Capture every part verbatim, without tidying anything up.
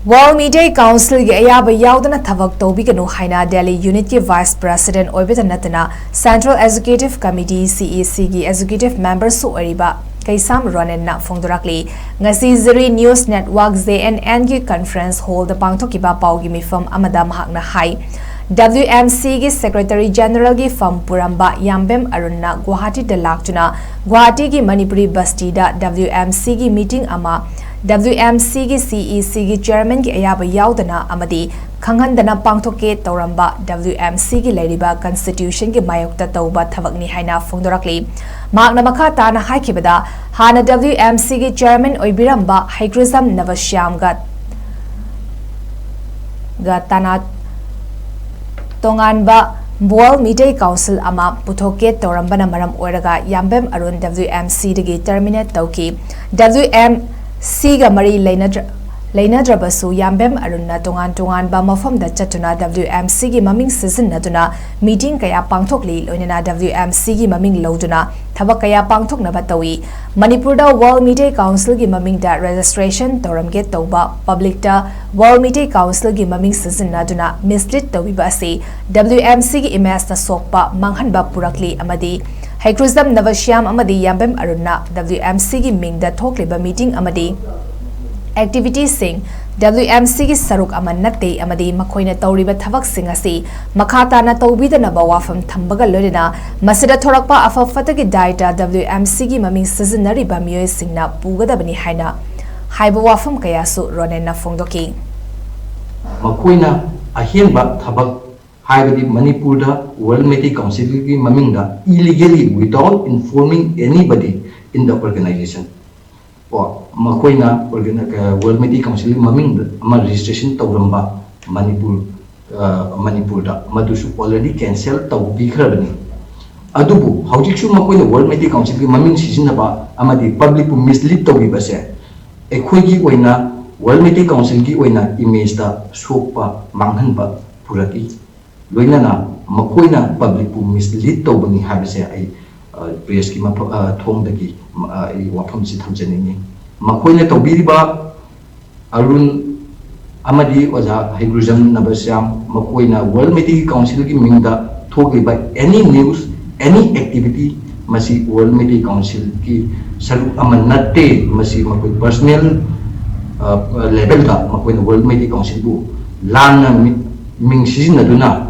World Media Council ꯒꯤ ꯑꯌꯥꯕ ꯌꯥꯎꯗꯅ ꯊꯕꯛ ꯇꯧꯕꯤꯒꯅꯨ ꯍꯥꯏꯅ Delhi Unit ꯀꯤ Vice President ꯑꯣꯏꯕꯇ ꯅꯠꯇꯅ Central Executive Committee, C E C ꯒꯤ Executive Member ꯁꯨ ꯑꯣꯏꯔꯤꯕ ꯀꯩꯁꯥꯝ ꯔꯣꯅꯦꯟꯅ ꯐꯣꯡꯗꯣꯔꯛꯂꯤ꯫ ꯉꯁꯤ Ziri News Network, Z N N ꯒꯤ Conference Hall ꯗ ꯄꯥꯡꯊꯣꯛꯈꯤꯕ ꯄꯥꯎꯒꯤ ꯃꯤꯐꯝ ꯑꯃꯗ ꯃꯍꯥꯛꯅ ꯍꯥꯏ, W M C ꯒꯤ Secretary General ꯒꯤ ꯐꯝ ꯄꯨꯔꯝꯕ ꯌꯥꯝꯕꯦꯝ ꯑꯔꯨꯟꯅ ꯒꯨꯋꯥꯍꯥꯇꯤꯗ ꯂꯥꯛꯇꯨꯅ ꯒꯨꯋꯥꯍꯥꯇꯤꯒꯤ ꯃꯅꯤꯄꯨꯔꯤ ꯕꯁꯇꯤꯗ W M C ꯒꯤ meeting ꯑꯃ, W M C ꯒꯤ C E C ꯒꯤ Chairman ꯒꯤ ꯑꯌꯥꯕ ꯌꯥꯎꯗꯅ ꯑꯃꯗꯤ ꯈꯪꯍꯟꯗꯅ ꯄꯥꯡꯊꯣꯛꯀꯦ ꯇꯧꯔꯝꯕ W M C ꯒꯤ ꯂꯩꯔꯤꯕ Constitution ꯒꯤ ꯃꯥꯌꯣꯛꯇ ꯇꯧꯕ ꯊꯕꯛꯅꯤ ꯍꯥꯏꯅ ꯐꯣꯡꯗꯣꯔꯛꯂꯤ꯫ ꯃꯍꯥꯛꯅ ꯃꯈꯥ ꯇꯥꯅ ꯍꯥꯏꯈꯤꯕꯗ, ꯍꯥꯟꯅ W M C ꯒꯤ Chairman ꯑꯣꯏꯕꯤꯔꯝꯕ ꯍꯩꯀ꯭ꯔꯨꯖꯝ ꯅꯕꯁ꯭ꯌꯥꯝꯒ ꯒ ꯇꯅꯥ ꯇꯣꯉꯥꯟꯕ World Media Council ꯑꯃ ꯄꯨꯊꯣꯛꯀꯦ ꯇꯧꯔꯝꯕꯅ ꯃꯔꯝ ꯑꯣꯏꯔꯒ ꯌꯥꯝꯕꯦꯝ ꯑꯔꯨꯟ W M C ꯗꯒꯤ terminate ꯇꯧꯈꯤ꯫ W M C ꯒ ꯃꯔꯤ ꯂꯩꯅꯗ꯭ꯔ-, ꯂꯩꯅꯗ꯭ꯔꯕꯁꯨ ꯌꯥꯝꯕꯦꯝ ꯑꯔꯨꯟꯅ ꯇꯣꯉꯥꯟ ꯇꯣꯉꯥꯟꯕ ꯃꯐꯝꯗ ꯆꯠꯇꯨꯅ W M C ꯒꯤ ꯃꯃꯤꯡ ꯁꯤꯖꯤꯟꯅꯗꯨꯅ meeting ꯀꯌꯥ ꯄꯥꯡꯊꯣꯛꯂꯤ, ꯂꯣꯏꯅꯅ W M C ꯒꯤ ꯃꯃꯤꯡ ꯂꯧꯗꯨꯅ ꯊꯕꯛ ꯀꯌꯥ ꯄꯥꯡꯊꯣꯛꯅꯕ ꯇꯧꯏ꯫ ꯃꯅꯤꯄꯨꯔꯗ World Media Council ꯒꯤ ꯃꯃꯤꯡꯗ registration ꯇꯧꯔꯝꯒꯦ ꯇꯧꯕ public ꯇ World Media Council ꯒꯤ ꯃꯃꯤꯡ ꯁꯤꯖꯤꯟꯅꯗꯨꯅ mislead ꯇꯧꯕꯤꯕ ꯑꯁꯤ W M C ꯒꯤ image ꯇ ꯁꯣꯛꯄ ꯃꯥꯡꯍꯟꯕ ꯄꯨꯔꯛꯂꯤ ꯑꯃꯗꯤ ꯍꯩꯀ꯭ꯔꯨꯖꯝ ꯅꯕꯁ꯭ꯌꯥꯝ ꯑꯃꯗꯤ ꯌꯥꯝꯕꯦꯝ ꯑꯔꯨꯟꯅ W M C ꯒꯤ ꯃꯤꯡꯗ ꯊꯣꯛꯂꯤꯕ meeting ꯑꯃꯗꯤ activity ꯁꯤꯡ W M C ꯒꯤ ꯁꯔꯨꯛ ꯑꯃ ꯅꯠꯇꯦ ꯑꯃꯗꯤ ꯃꯈꯣꯏꯅ ꯇꯧꯔꯤꯕ ꯊꯕꯛꯁꯤꯡ ꯑꯁꯤ ꯃꯈꯥ ꯇꯥꯅ ꯇꯧꯕꯤꯗꯅꯕ ꯋꯥꯐꯝ ꯊꯝꯕꯒ ꯂꯣꯏꯅꯅ ꯃꯁꯤꯗ ꯊꯣꯔꯛꯄ ꯑꯐ ꯐꯠꯇꯒꯤ ꯗꯥꯏꯇ W M C ꯒꯤ ꯃꯃꯤꯡ ꯁꯤꯖꯤꯟꯅꯔꯤꯕ ꯃꯤꯑꯣꯏꯁꯤꯡꯅ ꯄꯨꯒꯗꯕꯅꯤ ꯍꯥꯏꯅ ꯍꯥꯏꯕ ꯋꯥꯐꯝ ꯀꯌꯥꯁꯨ ꯔꯣꯅꯦꯟꯅ ꯐꯣꯡꯗꯣꯛꯈꯤ꯫ ꯃꯈꯣꯏꯅ ꯑꯍꯦꯟꯕ ꯊꯕꯛ, ꯍꯥꯏꯕꯗꯤ ꯃꯅꯤꯄꯨꯔꯗ World Media Council ꯒꯤ ꯃꯃꯤꯡꯗ illegally, without informing anybody in the organization, ꯀꯣ, ꯃꯈꯣꯏꯅ organ-, ꯑ, World Media Council ꯒꯤ ꯃꯃꯤꯡꯗ ꯑꯃ registration ꯇꯧꯔꯝꯕ ꯃꯅꯤꯄꯨꯔ, ꯑ, ꯃꯅꯤꯄꯨꯔꯗ, ꯃꯗꯨꯁꯨ already cancel ꯇꯧꯕꯤꯈ꯭ꯔꯕꯅꯤ꯫ ꯑꯗꯨꯕꯨ ꯍꯧꯖꯤꯛꯁꯨ ꯃꯈꯣꯏꯅ World Media Council ꯒꯤ ꯃꯃꯤꯡ ꯁꯤꯖꯤꯟꯅꯕ ꯑꯃꯗꯤ public ꯄꯨ mislead ꯇꯧꯕꯤꯕꯁꯦ ꯑꯩꯈꯣꯏꯒꯤ ꯑꯣꯏꯅ, World Media Council ꯒꯤ ꯑꯣꯏꯅ image ꯇ ꯁꯣꯛꯄ ꯃꯥꯡꯍꯟꯕ ꯄꯨꯔꯛꯏ꯫ ꯂꯣꯏꯅꯅ ꯃꯈꯣꯏꯅ public ꯄꯨ mislead ꯇꯧꯕꯅꯤ ꯍꯥꯏꯕꯁꯦ ꯑꯩ, ꯑ, press ꯀꯤ ꯃꯐ-, ꯑ, ꯊꯣꯡꯗꯒꯤ, ꯑ, ꯑꯩ ꯋꯥꯐꯝꯁꯤ ꯊꯝꯖꯅꯤꯡꯏ꯫ ꯃꯈꯣꯏꯅ ꯇꯧꯕꯤꯔꯤꯕ ꯑꯔꯨꯟ ꯑꯃꯗꯤ ꯑꯣꯖꯥ ꯍꯩꯒ꯭ꯔꯨꯖꯝ ꯅꯕꯁ꯭ꯌꯥꯝ, ꯃꯈꯣꯏꯅ ꯋꯥꯔꯜ ꯃꯩꯇꯩ ꯀꯥꯎꯟꯁꯤꯜꯒꯤ ꯃꯤꯡꯗ ꯊꯣꯛꯂꯤꯕ any news, any activity, ꯃꯁꯤ ꯋꯥꯔꯜ ꯃꯩꯇꯩ ꯀꯥꯎꯟꯁꯤꯜꯒꯤ ꯁꯔꯨꯛ ꯑꯃ ꯅꯠꯇꯦ꯫ ꯃꯁꯤ ꯃꯈꯣꯏ personal levelꯗ ꯃꯈꯣꯏꯅ ꯋꯥꯔꯜ ꯃꯩꯇꯩ ꯀꯥꯎꯟꯁꯤꯜꯕꯨ ꯂꯥꯟꯅ ꯃꯤ-, ꯃꯤꯡ ꯁꯤꯖꯤꯟꯅꯗꯨꯅ,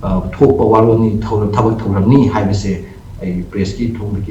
ꯑ, ꯊꯣꯛꯄ ꯋꯥꯔꯣꯜꯅꯤ, ꯊꯧꯔꯝ, ꯊꯕꯛ ꯊꯧꯔꯝꯅꯤ ꯍꯥꯏꯕꯁꯦ ꯑꯩ pressꯀꯤ ꯊꯣꯡꯗꯒꯤ